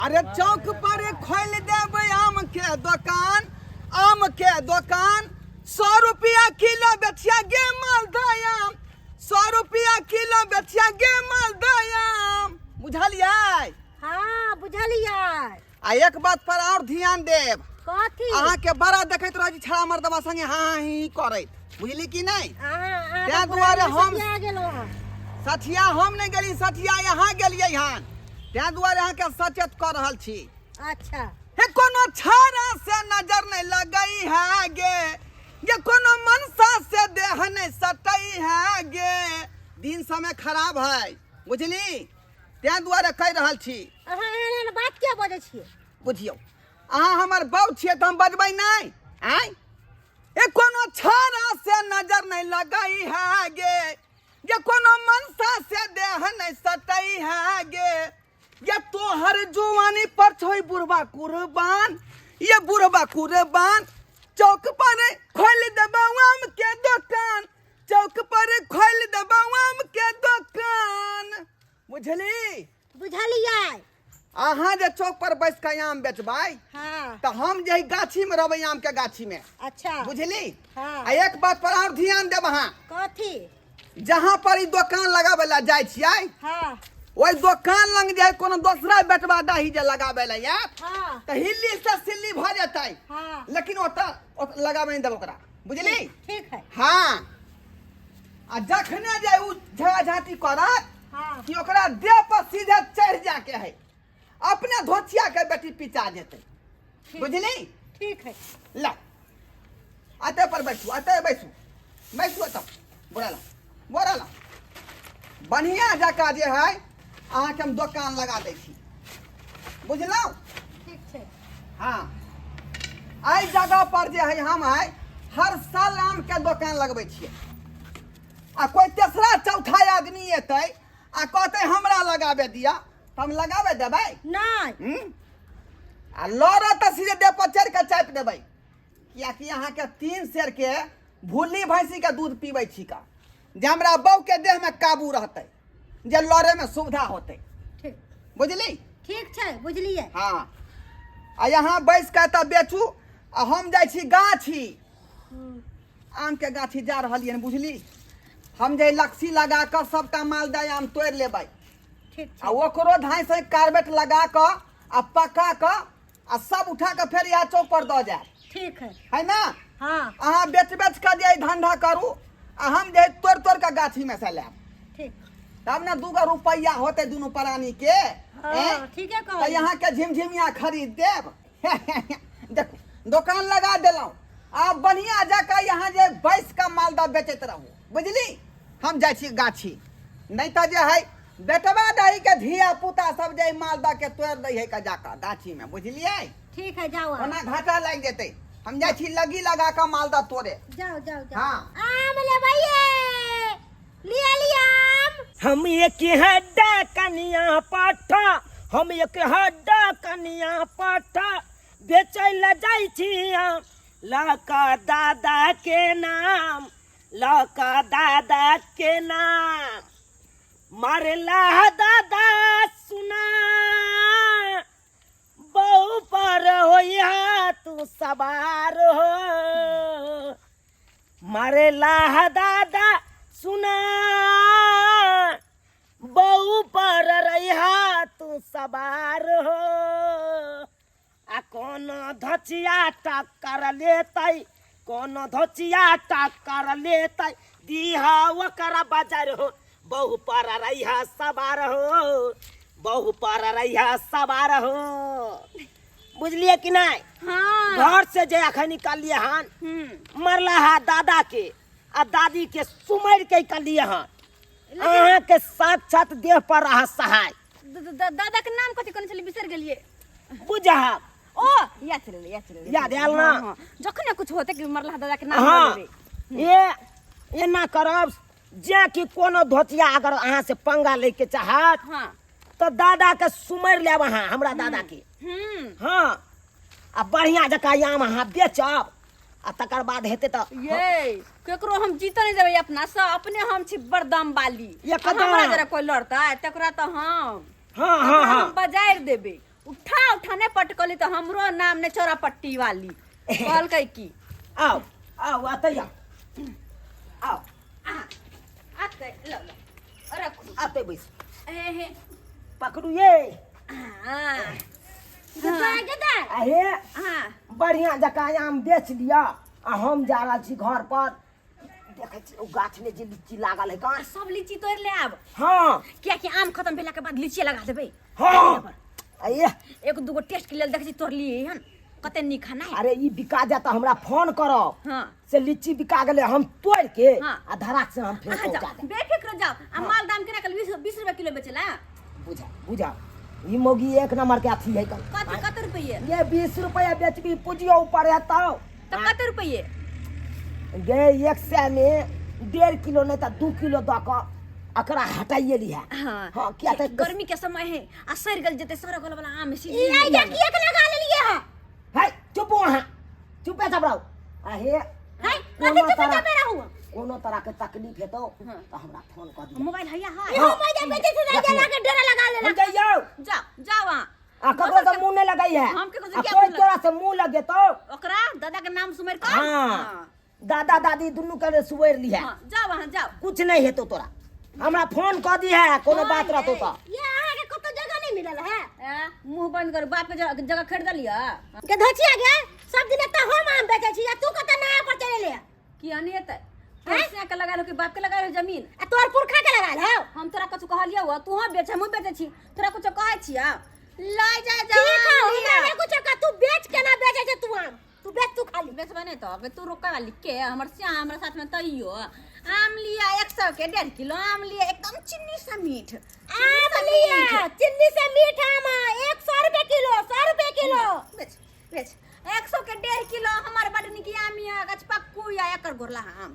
अरे चौक पर खोल देबै आम के दोकान, आम के दोकान 100 रुपया किलो बेचिया गे मालदह आम, 100 रुपया किलो बेचिया गे मालदह आम। बुझलियै? हाँ, बुझलियै। आ एक बात पर और ध्यान देब। कथी? अहाँके बड़ा देखैत रहै छी छड़ा मर्दबा संगे हाँ हाँ ही ही करैत, बुझली कि नहि? अहाँ ताहि दुआरे हम- गेलहुँ हँ। सठिया हम नहि गेली, सठिया यहाँ गेलियै हन। ताहि दुआरे अहाँके सचेत कऽ रहल छी। अच्छा। हे कोनो छाड़ा से नजर नहीं लगई है गे, ये कोनो मनसा से देह नहीं सटई है गे। दिन समय खराब है, बुझली? ताहि दुआरे कहि रहल छी। अहाँ एहन एहन बात किया बजै छियै? बुझियौ, अहाँ हमर बहू छियै तऽ हम बजबै नहि? आँय, ए कोनो छाड़ा से नजर नहीं लगई है गे, ये कोनो मनसा से देह नहीं सटई है गे। ये तोहर जुआनी पर छोई बुढ़बा कुर्बान, ये बुढ़बा कुर्बान। चौक पर खोल देबौ आम के दोकान, चौक पर खोल देबौ आम के दोकान। बुझली? बुझलियै। अहाँ जे चौक पर बैस के आम बेचबै, तऽ हम जे गाछी में रहबै, आम के गाछी में। बुझली? हाँ। आ एक बात पर और ध्यान देब अहाँ। कथी? जहाँ पर ई दोकान लगाबै ला जाइ छियै, ओहि दोकान लग जे कोनो दोसरा बेटवा दही जे लगाबै ला आयत, तऽ हिल्ली से सिल्ली भऽ जेतै। लेकिन ओतऽ ओतऽ लगाबै नहि देब ओकरा, बुझली? ठीक है। हाँ, आ जखने जे उ झगड़ा झाँटी करत कि ओकरा देह पर सीधे चढ़ जाके है, अपने धोतिया के बेटी पिचा जेतै। बुझली? ठीक है। ला, अते पर बैठू, अते बैठू, बैठू एतऽ। बोरा ला, बोरा ला। बढ़िया जकाँ जे है अहाँके हम दोकान लगा दै छी, बुझलहुँ? ठीक छै। हाँ, एहि जगह पर जे है हम है हर साल आम के दोकान लगबै छियै। आ कोई तेसरा चौथा आदमी एतै आ कहतै हमरा लगाबे दिया, तऽ हम लगाबे देबै? नहि। हम्म? आ लड़त तऽ सीधे देह पर चढ़ि कऽ चापि देबै, कियाकि अहाँके 3 सेर के भुल्ली भैंसी के दूध पीबै छी का जे हमरा बहू के देह में काबू रहतै, जे लड़े में सुविधा होतै। ठीक। बुझली? ठीक छै, बुझलियै। हाँ, आ यहाँ बैस कऽ तऽ बेचू आ हम जाइ छी गाछी, आम के गाछी जा रहलियै हन, बुझली? हम जे लक्सी लगा कऽ सबटा मालदह आम तोड़ि लेबै। ठीक आ छै। ओकरो धाइ से कार्बेट लगा कऽ आ पका कऽ आ सब उठा कऽ फेर इएह चौक पर दऽ जायब। ठीक है। है ना? हाँ। अहाँ बेच बेच कऽ जे धंधा करू आ हम जे तोड़ि तोड़ि कऽ गाछी में से लायब। ठीक। तब ने दूगो रुपैआ होतै दुनू प्राणी के। हाँ। एँ? ठीके तऽ कहलियै। यहाँ के झिमझिमिया खरीद देब। देखू, दोकान लगा देलहुँ, आब बढ़िया जकाँ यहाँ जे बैस कऽ मालदह बेचैत रहू, बुझली? हम जाइ छी गाछी, नहि तऽ जे है बेटवा दही के धिया पुता सब जे मालदह के तोड़ि दै है के जाकऽ गाछी में, बुझलियै? ठीक है, जाओ अहाँ। ओना घाटा लागि जेतै। हम जाइ छी लग्गी लगा कऽ मालदह तोड़े। जाओ, जाओ, जाओ। हाँ। आम लेबै ये, लिया लिया आम। हम एक हड्डा कनिया पाठा, हम एक हड्डा कनिया पाठा बेचै लए जाइ छी आम, लऽ कऽ दादा के नाम, लऽ कऽ दादा के नाम। मारला दादा सुना, बहु पर होइहा तू सवार हो। मारेला दादा सुना, बहु पर रहिहा तू सवार हो। आ कोनो धचिया टक्कर लेतै, कोनो धचिया टक्कर लेतै, दीहा ओकरा बाजार हो। बहु पर रहिहा सवार हो, बहु पर रहिहा सवार हो। बुझलिए कि नहीं? हाँ। घर से जे अखन निकाललिए हन, मरला हा दादा के आ दादी के सुमर के निकाललिए हन। अहाँ के साक्षात देह पर रहा सहाय। दादा के नाम कथी कहने छलियै? बिसरि गेलियै। बुझा। ओ, याद चलि एलै, याद चलि एलै। याद आयल ना? हाँ। जखने कुछ होते कि मरला दादा के नाम लऽ लेबै। ये एना करब जे कि कोनो धोतिया अगर अहाँ से पंगा लैके चाहत, तऽ दादा के सुमरि लेब अहाँ, हमरा दादा के। हाँ, आ बढ़िया जकाँ आम अहाँ बेचब आ तकर बाद हेतै तऽ ये केकरो हम जीत नहीं देबै अपना से, अपने हम छी बड़ दम बाली। एकदम। हमरा जरा कोई लड़तै तकरा तऽ हम हाँ हाँ तकरा हाँ हम बजारि देबै। उठा उठा नहि पटकली तऽ हमरो नाम नहि चौरा पट्टी वाली कहलकै की। आओ आओ, आते आओ आओ। आते लो लो रखू। आते बैस। हे हे। पकड़ू ये। हाँ। गदा। अहे। हाँ। बढ़िया जकाँ आम बेच लिअ आ हम जा रहल छी घर पर, देखै छी ओ गाछ में जे लीची लागल है कहाँ। सब लीची तोड़ ले आब। हाँ। कियाकि आम खत्म भेला के बाद लीची लगा देबै। हाँ, अये। एक दूगो टेस्ट के लेल देखै छी तोड़लियै हन कते नीक खाना है। अरे ई बिका जाता हमरा फोन करब। हाँ। से लीची बिका गेलै, हम तोड़ के हाँ। आ धराक से हम फेर अहाँ पहुंचा जाओ देब। बेफिक्र जाओ। आ माल दाम केना कल 20 रुपया किलो बेचला। बुझा बुझा, ई मौगी एक नंबर के अथी है कल। कते कते रुपये? ये 20 रुपया बेचबी पूजियो ऊपर एतौ। तो कते रुपये? गे 100 में 1.5 किलो नहीं तो 2 किलो दऽ कऽ एकरा हटाइए लिहा। हाँ। हाँ, किया तऽ गर्मी के समय है आ सड़ गल जेते, सड़ गल वाला आम है। ई आइडिया किया के लगा लेलिए है? है चुप अहाँ, चुपे चाप रहू। आहे। है कोनो कथी चुपे तरह चापे रहू? कोनो तरह के तकलीफ हेतौ हाँ। तऽ हमरा फोन कऽ दिअ। मोबाइल हैया है। इहो मैया बेचे से रख ले। लगा के डेरा लगा लेला। हम जइयौ। जाओ जाओ वहाँ। आ ककरो से मुंह नहीं लगाई है। हम केकरो से आ क्या कोई मुंह तोरा से मुंह लगे तो ओकरा दादा के नाम सुमेर कर। हाँ। दादा दादी दुनू के सुवेर ली है। हाँ, जाओ वहाँ जाओ। कुछ नहीं हेतौ तोरा, हमरा फोन कऽ दी है कोनो बात रहतौ तऽ। ये अहाँ के कतौ जगह नहीं मिलल है? आ, मुंह बंद कर, बाप के जगह खरीद लिया। के धचिया गे, सब दिन त हम आम बेचै छी आ तू कत नया पर चले ले। किया नहीं हेतै? पैसा के लगा लो कि बाप के लगा लो जमीन? आ तोर पुरखा के लगा लो। हम तोरा कुछ कहलियौ हौ, तू बेच हमहूँ बेचै छी, तोरा कुछ कहै छियौ? लय जा ठीक है, जवान हमरा नहीं कुछ कह, तू बेच केना बेचै छै तू आम? तू बेच तू खाली। बेचबे नहीं तो अबे तू रोका वाली के हमर सिया हमरा साथ में तैयो आम लिया 100 के 1.5 किलो आम लिया, एकदम चीनी से मीठ आम लिया, चीनी से मीठ आम है, 100 रुपए किलो, 100 रुपए किलो। बेच बेच 100 के 1.5 किलो हमर बड नीक आम या गछपक्कू या एकर गोरला आम।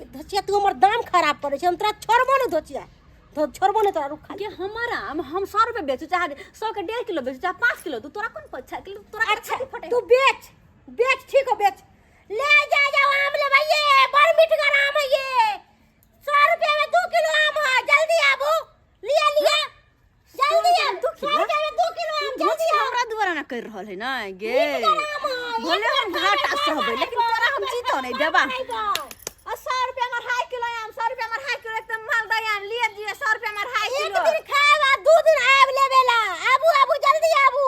धचिया तू हमर दाम खराब करे छै, हम तोरा छोड़बो नहीं धचिया, तो छोड़बो नहीं तोरा, रुक खाली। के हमर आम हम 100 रुपए बेचू चाहे 100 के 1.5 किलो बेचू चाहे 5 किलो, तू तोरा कोन पैसा किलो तोरा अच्छा छाती फटे। तू बेच बेच, ठीक हो बेच, ले जा जाओ आम ले भैये, बड़ मीठगर आम है ये, 100 रुपया में 2 किलो आम है, जल्दी आबू, लिया लिया जल्दी आ, 100 रुपया में 2 किलो आम, जल्दी आ। हमरा द्वारा ना कर रहल है ना गे। मीठगर आम है, भले हम एक बार घाटा खाबै, सहबै लेकिन तोरा हम जीतो नहीं देबा। खाइबो। आ 100 रुपया में 2.5 किलो आम, 100 रुपया में 2.5 किलो एकदम मालदा आम लिए दिए, 100 रुपया में 2.5 एक किलो। दिन खाएब आ 2 दिन आएब लेबे ला, आबू आबू जल्दी आबू।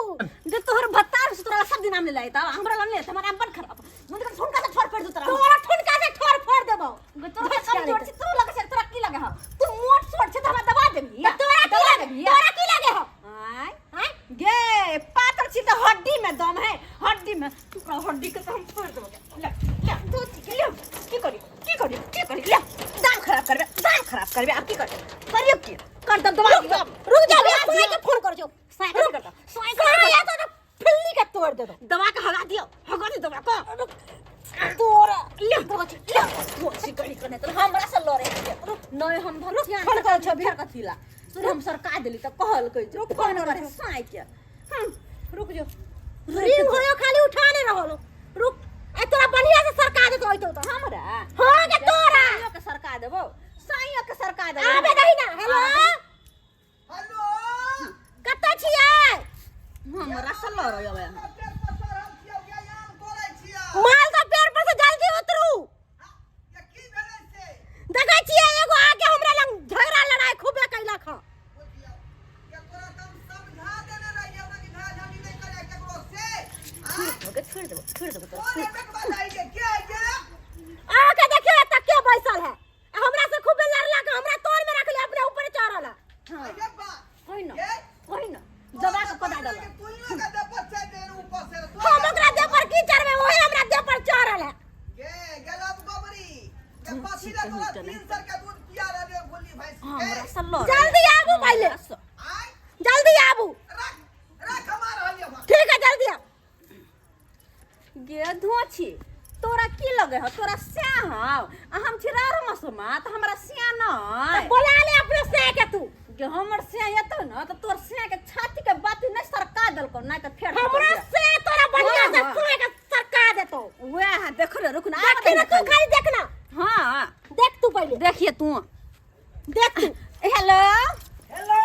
जे तोहर भत्तार से तोरा सब दिन आम ले लाए ता हमरा ला ले, हमर आम बड़ खराब, मुंह के ठुनका से ठोर फोड़ दू तोरा। तोरा ठुनका से ठोर फोड़ देबो। तोरा कमजोर छी तू लगे छै, तोरा की लगे हौ? तू मोट छोट छै त हमरा दबा देबही। त तोरा की दबा लगे? देबही। तोरा की लगे हौ? आय आय गे पातर छी त हड्डी में दम है, हड्डी में तोरा हड्डी के त हम फोड़ देबो। ले ले तू ले, की करी की करी की करी, ले दाम खराब करबे, दाम खराब करबे, आब की करबे करियो की कर दब दबा दियो। रुक जा, अभी साई के फोन कर जो, साई के कर दो, साई के साई आ तो फिल्ली के तोड़ दे दो, दबा के हगा दियो, हगा दियो दबा के। तोरा ले ले वो सी गली कने तो हमरा से लड़े नहीं, हम धर फोन कर छो अभी। कथी ला सुन, हम सरका देली त कहल कै जो रुक, फोन फोन करे कर। साई के। रुक जो, रिंग होयो खाली उठा नहीं रहल, रुक ए तोरा बढ़िया से सरका देतो ओइतो तो हमरा। हां के तोरा साइयो के सरका देबो, साइयो के सरका देबो। आबे दही ना। हेलो हेलो, कतऽ छियै? हमरा से लड़े अबे। पेड़ पर चढ़ल छियौ गे, आम तोड़ै छियौ। माल तो पेड़ पर से जल्दी उतरू। ये की भेलै से? देखै छियै एगो आके हमरा लग झगड़ा लड़ाई खूबे कैलक हँ। बुझियौ ये तोरा तऽ हम समझा देने रहियौ ने कि झगड़ा झांटी नहि करै केकरो से। छोड़ छोड़ देबो, छोड़ देबो तोरा। कोन एतेक बजाइ गे, के है गे? आके देखियो एतऽ के बैसल है, आ हमरा से खूबे लड़लक, हमरा तोर में रखले, अपने ऊपर चढ़ल है। हां ये बा कहि न गे? कहि न दबा के कदा डल। तू के देह पर चढ़ि गेल ऊपर से। हम ओकरा देह पर की चढ़बै, ओहे हमरा देह पर चढ़ल है। गे गेलब गोबरी के पछी रे, तोरा 3 सेर के दूध पिया रहलियौ गोली भैंस के। हमरा से लड़े। जल्दी आबू पहिले। हमरा से। आय जल्दी आबू। रख रख, हम आ रहलियौ हँ। ठीक है जल्दी आबू। गे धोछी तोरा की लगे हो? तोरा स्या हौ आ हम छी रारो मसमा त हमरा स्या तऽ न बोला ले अपने से के तू। गे हमर स्या एतौ न त तोर स्या के छाती के बाती नहीं सरका देलकौ नहीं त फेर हमरा से तोरा बढ़िया से हाँ, हाँ। सुए के सरका देतो। वएह देख रे, रुक ना। देखी ना तू, खाली देखना। हाँ। देख तू पहिले। देखिए तू। देख तू। हेलो। हेलो।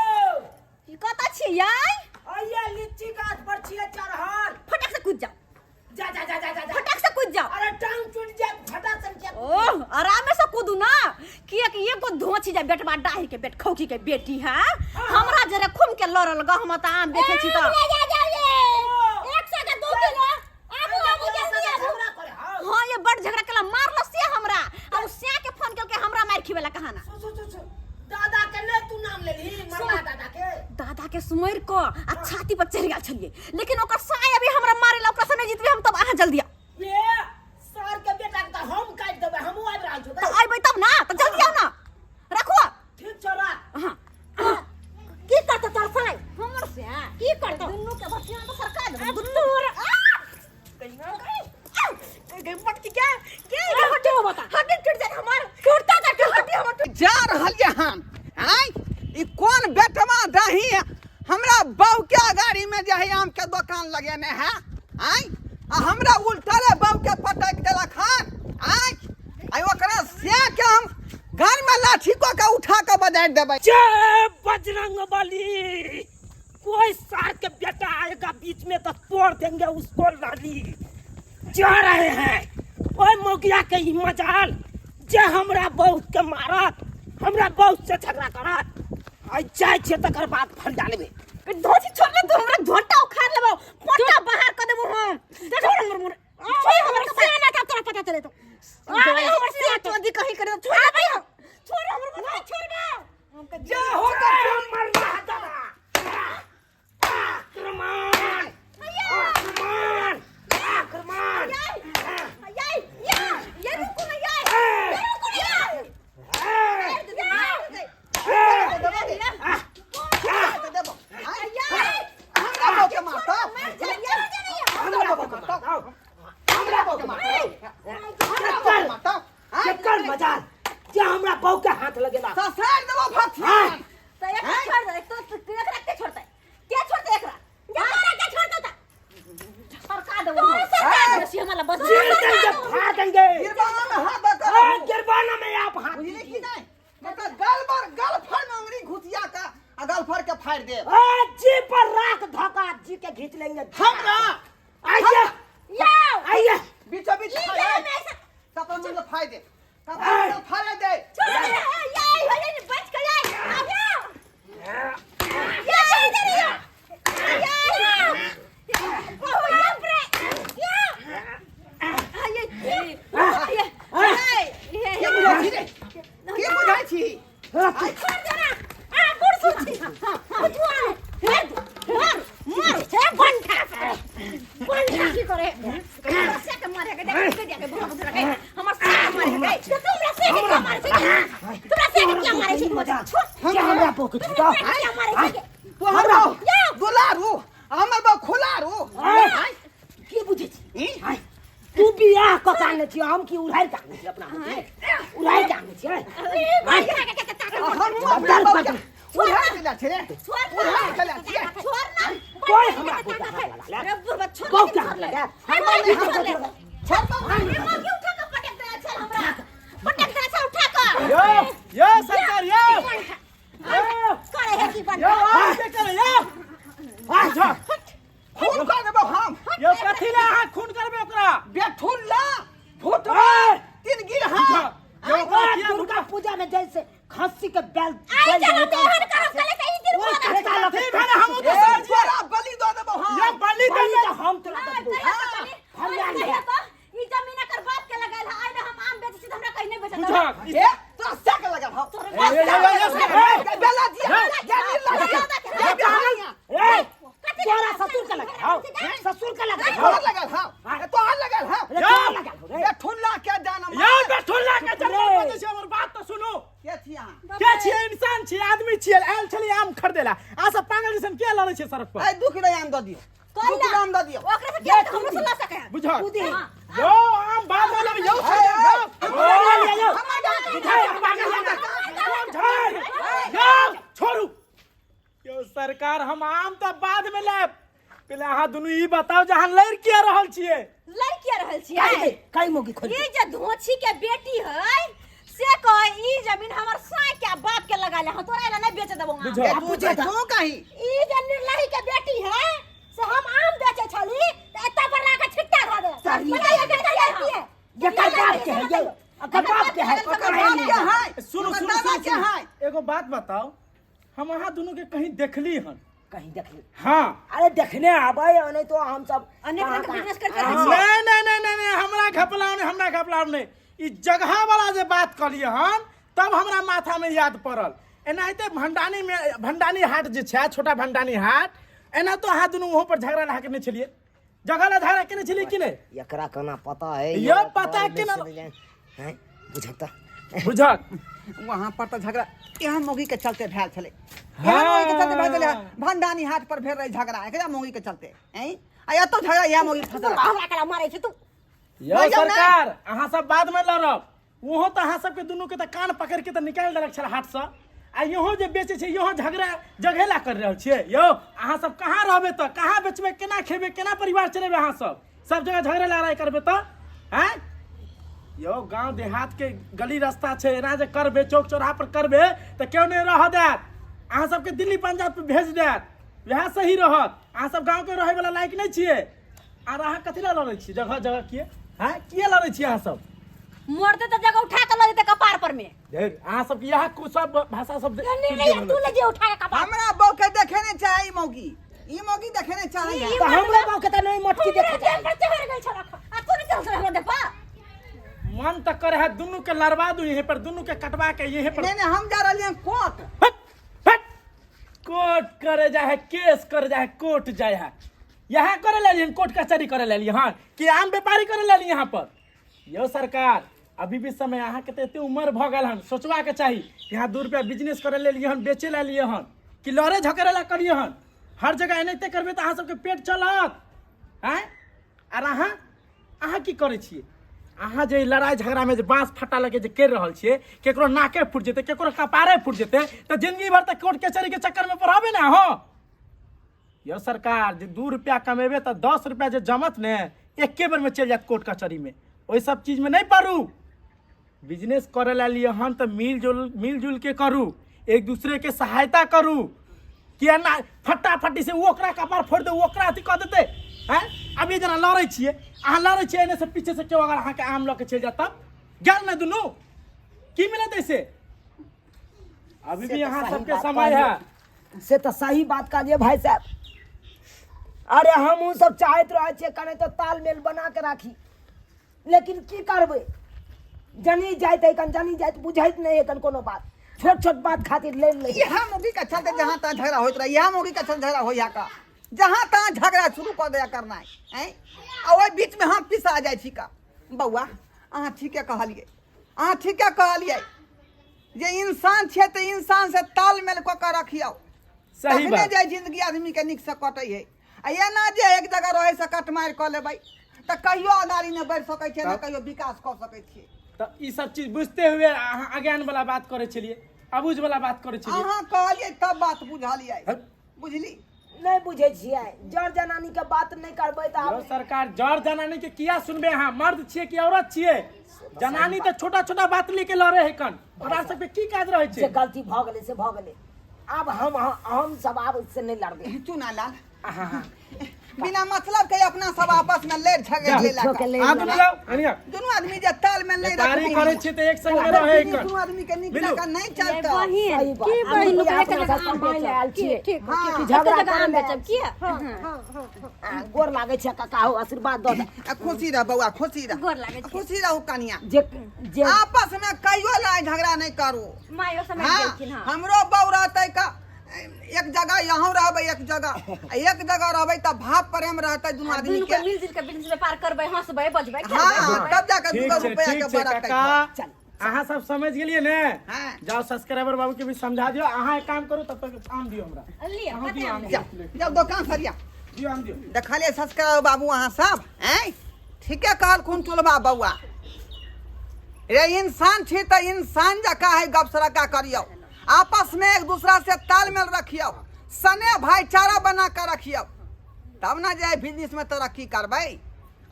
कतऽ छियै? आइए आरामे से कूदू ना, किया कि एगो धोची जा बेटवा डाही के बेट खौकी के बेटी है हमरा जरे खुम के लड़ल ग। हम त आम बेचै छी त ले जा जाओ ये 100 के 2 किलो। आबू आबू जल्दी आबू। झगड़ा करे हाँ। हाँ ये बड़ झगड़ा केला, मारल से हमरा आ उ स्या के फोन केलके हमरा मार खिबेला कहाना। सु सु सु सु दादा के नहीं तू नाम लेली मरला दादा के। दादा के सुमर क आ छाती पर चढ़ गेल छलिए, लेकिन ओकर साय अभी हमरा मारेला, ओकरा से नहीं जीतबे हम तब अहाँ जल्दी आओ। ये सर के बेटा के त हम काट देबै, हमहूँ आबि रहल छौ। त अइबै तब ना, त जल्दी आओ ना, रखो। ठीक छौ राख। हाँ की करतौ तोर साय? हमर से की करतौ? दुन्नू के बचिया तो सरका देबो दुन्नू। गई मटकी क्या के हटी हो बता। हड्डी टूट जाए हमार, टूटता जा हड्डी हमर टूट जा रहल ये हम। आय ई कोन बेटवा दही हमरा बहू के गाड़ी में जे है आम के दुकान लगेने है। आय आ हमरा उल्टले बहू के पटक देलक हन। आय आय ओकरा से के हम घर में लाठी को के उठा के बजाय देबै। जय बजरंग बली। कोई सार के बेटा आएगा बीच में तो तोड़ देंगे उसको लाली। जा रहे हैं ओए मोगिया के ई मजाल जे हमरा बहुत के मारत, हमरा बहुत से झगड़ा करत। आई जाय छे तकर बाद फल डालबे। धोती छोड़ ले तू, हमरा झोंटा उखाड़ लेबो, पोटा बाहर कर देबो हम। छोड़ हमर मुर, छोड़ हमर सियाना का तोरा पता चले तो। आबे हमर सिया चोदी कहीं करे, छोड़ आबे हम, छोड़ हमर माथा, छोड़ बे। जा हो जय मरना है दादा। आक्रमण आक्रमण आक्रमण। याई या ये रुको ना याई, ये रुको ना याई। देबो। हमरा बहू के मारता, हमरा बहू के मारता, हमरा बहू के मारता, हमरा बहू के मारता। केकर मजाल जे हमरा बहू के हाथ लगेला। ससार देबो फथिया। त एकरा छोड़ दे, तो एकरा के छोड़तै, के छोड़तै एकरा? तोरा के छोड़तौ त सरका देबो हम, सरका देबो सी हमरा बस। चीर देंगे, फाड़ देंगे। गिरबाना में हाथ दऽ आ, कऽ गिरबाना में आप हाथ बुझली कि नहीं? मतलब गल पर गल फर में उंगली घुसिया का आ गल फर के फाड़ दे। आ, जी पर राख धोखा जी के खींच लेंगे। हमरा आइए याओ आइए बीचो बीच ई फाड़ जा दे। में ऐसा कपड़ा मुंह फाड़ दे, कपड़ा मुंह फाड़ दे। छोड़ दे याई हो जाए बच के याई आ या या इधर या या बाप रे या ये ये ये के बुझाइ छी रे? के बुझाइ छी? छोड़ दे ना आ बुढ़ सुची बुझुआ मार मार मार छे बंठा बंठा की करे से के मारे के देख के के बुढ़ा बुढ़ा के हमर से के मारे के। तो तुमरा से के क्या मारे छे? तुमरा से के क्या मारे छे? जे हमरा बहू के छूटा। क्या मारे छे? तू हमरा दुलारू, हमर बहू खुलारू। आय, की बुझै छी? ई? आय, तू बियाह कऽ के आनने छी, हम की उड़ारि के आनने छी अपना हाथ में? उड़ारि के आनने छियै। ए भाई के के के हम अपना बहू के उड़ा के ला छिरे, उड़ा के ला छिरे। छोड़ ना कोई हमरा बहू के हाथ लगा ले। रे बुढ़वा छोड़ बहू के हाथ लगा। अरे छोड़ ले। छोड़ दो। अरे मां के उठा के पटक दे चल हमरा, पटक दे चल उठा के। यो यो सरकार यो करे है की बन यो आम के करे यो। आ, खून कर देबो हम। यो कथी ले अहाँ खून करबे ओकरा? बेठुल्ला फुटवा तीन गिरहा। यो ओकरा किया दुर्गा पूजा में जैसे खस्सी के बैल आई चलो तेहन करब कले से ई दिन ओए, बोला। कत्ता लग- कथी भेलै? हमहूँ तऽ ए, सर छियै। तोरा बलि दऽ देबो हम। यो बलि बलि देबै। तऽ हम तोरा देबो। हम हम ई जमीन एकर बाप के लगायल है, आइ हम आम बेचै छी त हमरा कहीं नहीं बेचत। बुझक। ए, तोरा से के लगल हौ। ए, ए, ए, ए, ए, ए, बेला दिया, या नीला दिया, या बिहारिया। ए, तोरा ससुर के लगल हौ, ससुर के लगल हौ। तोहर लगल हौ, ए, तोहर लगल हौ। अरे तोरा लगल हौ रे। बेठुल्ला के जानम। यो बेठुल्ला के चक्कर बजै छै, हमर बात तऽ सुनू। के छी अहाँ? के छियै? इंसान छियै, आदमी छियै, आयल छलियै आम खरीदै ला। अहाँ सब पागल जैसन किया लड़ै छियै सड़क पर? ए, 2 किलो आम दऽ दियौ, 2 किलो आम दऽ दियौ। ओकरा से किया हमरो से ल सके है? बुझक। तू दे। यो आम बाद में लेबै, यो ए, खरीदै, ए, यो। यो। हमर गाछ- यो छोड़ू। यो सरकार हम आम तऽ बाद में लेब, पहिले अहाँ दुनू ई बताउ जे अहाँ लड़ि किया रहल छियै? लड़ किया रहल कई छियै? दे, कई मोगी खोल ई जे धोछी के बेटी है से कहे ई जमीन हमर साय के बाप के लगा ले, हम तोरा एना नहीं बेच देबो आम। बुझल। ए, तू जे तू कहीं। ई जे निर्लही के बेटी है से हम आम बेचे छली त एत्ता पर लाके छिट्टा धऽ दे। सही। बताइए के के है? ये कर बाप के है, ये अगर बाप के है। एगो बात बताओ, हम अहाँ दुनू के कहीं देखली हन? कहीं देखली? हाँ। अरे देखने आबै, नहीं तो हम सब अनेक रंग के बिजनेस करते हाँ। रहै छियै। नहीं नहीं नहीं नहीं नहीं, हमरा घपलाव नहीं, हमरा घपलाव नहीं। ई जगह वाला जे बात कहलिए हन तब हमरा माथा में याद पड़ल। एनाहिते भंडानी में, भंडानी हाट जे छै, छोटा भंडानी हाट, एना तो अहाँ दुनू वहाँ पर झगड़ा लगा के नहीं छलिए? जगह ला झगड़ा केने छलिए कि नहीं? एकरा केना पता है? यो पता केना? हैं, बुझता। बुझक। वहाँ पर तऽ झगड़ा यहाँ मौगी के चलते भेल छलै, यहाँ मौगी के चलते भेल छलै। भंडानी हाट पर भेल रहे झगड़ा एकरा मौगी के चलते। हैं, आ एतौ झगड़ा इएह मौगी फसल। हमरा केना मारै छै तू? यो भैया, सरकार, अहाँ सब बाद में लड़ब। ओहो तऽ अहाँ सबके दुनू के तऽ कान पकड़ के तऽ निकालि देलक छल हाट से, आ इहो जे बेचै छै इहो झगड़ा जगहेला कर रहल छियै। यौ अहाँ सब कहाँ रहबै तऽ कहाँ बेचबै, केना खेबै, केना परिवार चलेबै? अहाँ सब सब जगह झगड़ा लड़ाई करबै तऽ आँय? यौ गाँव देहात के गली रास्ता छै, एना जे करबै, चौक चौराहा पर करबै तऽ केओ नहि रहऽ देत। अहाँ सबके दिल्ली पंजाब पर भेज देत, वएह सही रहत। अहाँ सब गाँव के रहै वाला लायक नहि छियै। आर अहाँ कथी लए लड़ै छियै जगह जगह? किए आँय, किए लड़ै छियै अहाँ सब? मरते तऽ जगह उठा के लऽ जेतै कपार पर में। धैर, अहाँ सबके इएह कुछ सब भाषा सब नहीं नहीं, तू ले जे उठा के कपार। हमरा बहू के देखे नहीं चाहे ई मौगी, ई मौगी देखे नहीं चाहे। तऽ हमरा बाप के तऽ नहीं मटकी देखे हमरा चाही। देह पर चढ़ गेल छल आ तू नहीं चल हमरा देखबा। मन तऽ करे है दुनू के लड़वा दू यहीं पर, दुनू के कटवा के यहीं पर। नहीं नहीं, हम जा रहलियै हन कोर्ट। हट, हट। कोर्ट करे जाए है, केस करे जाए है, कोर्ट जाए है। यहाँ करे ले लियन, कोर्ट कचहरी करे ले लियन, हाँ कि आम व्यापारी करे ले लियन यहाँ पर। यो सरकार, अभी भी समय अहाँ के तऽ एते उम्र भऽ गेल हन, सोचबा के चाही। यहाँ 2 रुपया बिजनेस करे ले लियन, बेचे ले लियन हन कि लड़े झगड़े ला करिए हन? हर जगह एनाहिते करबै तऽ अहाँ सबके पेट चलत? आँय, आर अहाँ अहाँ की करै छियै? अहाँ जे लड़ाइ झगड़ामे जे बाँस फटा लगे जे करि रहल छियै, केकरो नाके फुटि जेतै, केकरो कपारे फुटि जेतै, तऽ जिंदगी भर तऽ कोर्ट कचहरीके चक्करमे पढ़बै ने अहाँ। यौ सरकार, जे 2 रुपया कमेबै तऽ 10 रुपया जे जमत ने, एके बेरमे चलि जायत कोर्ट कचहरीमे। ओहि सब चीजमे नहि पड़ू। बिजनेस करे ला लिए हन तऽ मिलजुल के करू, एक दूसरे के सहायता करू। किया ना फटाफटी से ओ ओकरा कपार फोड़ि दे, ओ ओकरा अथी कऽ देतै। आँय, अभी जेना लड़ै छियै अहाँ, लड़ै छियै, एने से पीछे से केओ अगर अहाँके आम लऽ के चलि जायत तब गेल ने दुनू, की मिलत ऐसे? अभी से भी तऽ अहाँ सही सबके बात समय कहलियै। है। से तऽ सही बात कहलियै भाई साहब। अरे हमहूँ सब चाहैत रहै छियै कने तऽ तालमेल बना के राखी, लेकिन की करबै, जनी जाइत है कन जनी जाइत बुझैत नहि है कन कोनो बात, छोट छोट बात खातिर लड़ि लै। इएह मौगी के चलते जहाँ तहाँ झगड़ा होइत रहे, इएह मौगी के चलते झगड़ा होइया का, जहाँ तहाँ झगड़ा शुरू कऽ दैया करनाइ। आँय, आ ओहि बीचमे हम पिसा जाइ छी का। बौआ, अहाँ ठीके कहलियै, अहाँ ठीके कहलियै जे इंसान छियै तऽ इंसान से तालमेल कऽ के रखियौ, सही तखने बात। जे जिंदगी आदमी के नीक से कटै है। आ एना जे एक जगह रहै से कटमारि कऽ लेबै तऽ कहियो अगाड़ी नहि बढ़ि सकै छियै, ने तब? कहियो विकास कऽ सकै छियै। तऽ ई सब चीज बुझते हुए अहाँ अज्ञान वाला बात करै छलियै, अबूझ वाला बात करै छलियै। अहाँ कहलियै तब बात बुझलियै। हट। बुझली? नहि बुझै छियै, जर जनानी के बात नहि करबै तऽ यौ आब सरकार, जर जनानी के किया सुनबै अहाँ? मर्द छियै कि औरत छियै? जनानी तऽ छोटा छोटा बात लेके लड़े है कन, ओकरा सबके की काज रहै जे छै? गलती भऽ गेलै से भऽ गेलै, आब हम सब आब से नहि लड़बै। चुना लाल, बिना मतलब के अपना सब आपस में लड़ झगड़ लेला झूठो के लड़ि अहाँ दुनू जाउ, अनिया। दुनू आदमी जे तालमेल नहीं व्यापारी रखबी करै छियै तऽ एक संग में रहै कन। दुनू आदमी के नीक मिलू। जकाँ नहीं चलतौ। बहिन सही बात। की आ बहिन दुनू एक अपना जगह सब आम कमाइ लए आयल बेचब छियै। की ठीक हाँ। ठीक, झगड़ा एक जगह आम करै लए बेचब किया? आ, गोर लागै छै काका हो, आशीर्वाद दऽ दे। आ खुशी रह बौआ, खुशी रह। गोर लागै छी। खुशी रहू कनिया। जे जे आपस में कहियो लड़ाई झगड़ा नहीं करू। मायो समझ हाँ, गेलखिन। हाँ, हमरो बहू रहतै का एक जगह, यहाँ रहबै एक जगह, आ एक जगह रहबै तऽ भाव प्रेम रहतै दुनू आदमी दुनू के के मिल जुल के बिजनेस व्यापार करबै, हंसबै बजबै खेलबै। हाँ, तब जाके ठीक दूगो छै, रुपया ठीक के छै बरकत। काका, चल। अहाँ सब समझ गेलियै ने? हाँ। जाओ सब्सक्राइबर बाबू के भी समझा दियौ। अहाँ एक काम करू, तब तक आम दियौ हमरा। लिअ, अहाँ कते दियौ आम आम। जाओ जाओ दोकान सरिया दियौ आम दियौ। देखलियै सब्सक्राइबर बाबू अहाँ सब? आँय, ठीके कहलखुन टोलबा बौआ रे, इंसान छी तऽ इंसान जकाँ है गप सड़का करियौ, आपस में एक दूसरा से तालमेल रखियौ, सने भाईचारा बना के रखियौ, तब ना जे बिजनेस में तरक्की करबै।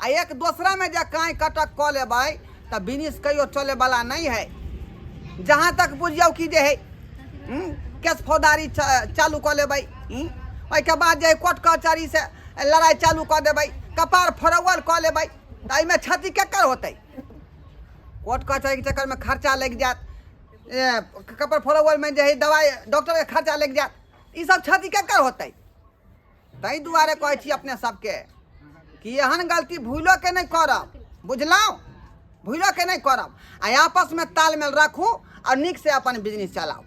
आ एक दोसरा में जे काँय कटक कऽ लेबै तऽ बिजनेस कहियो चले वाला नहीं है। जहाँ तक बुझियौ कि जे है केस फौजदारी चालू कऽ लेबै, ओहिके बाद जे कोर्ट कचहरी से लड़ाइ चालू कऽ देबै, कपार फोड़ौअल कऽ लेबै, तऽ एहिमे क्षति केकर होतै? कोर्ट कचहरीके चक्करमे खर्चा लागि जायत। कपड़ फॉलोअरमे जे हइ दवाइ डॉक्टरके खर्चा लागि जायत। ई सब क्षति केकर होतै? ताहि दुआरे कहै छी अपने सबके कि एहन गलती भूलो के नहि करब, बुझलहुँ? भूलो के नहि करब आ आपसमे तालमेल राखू आ नीकसँ अपन बिजनेस चलाउ।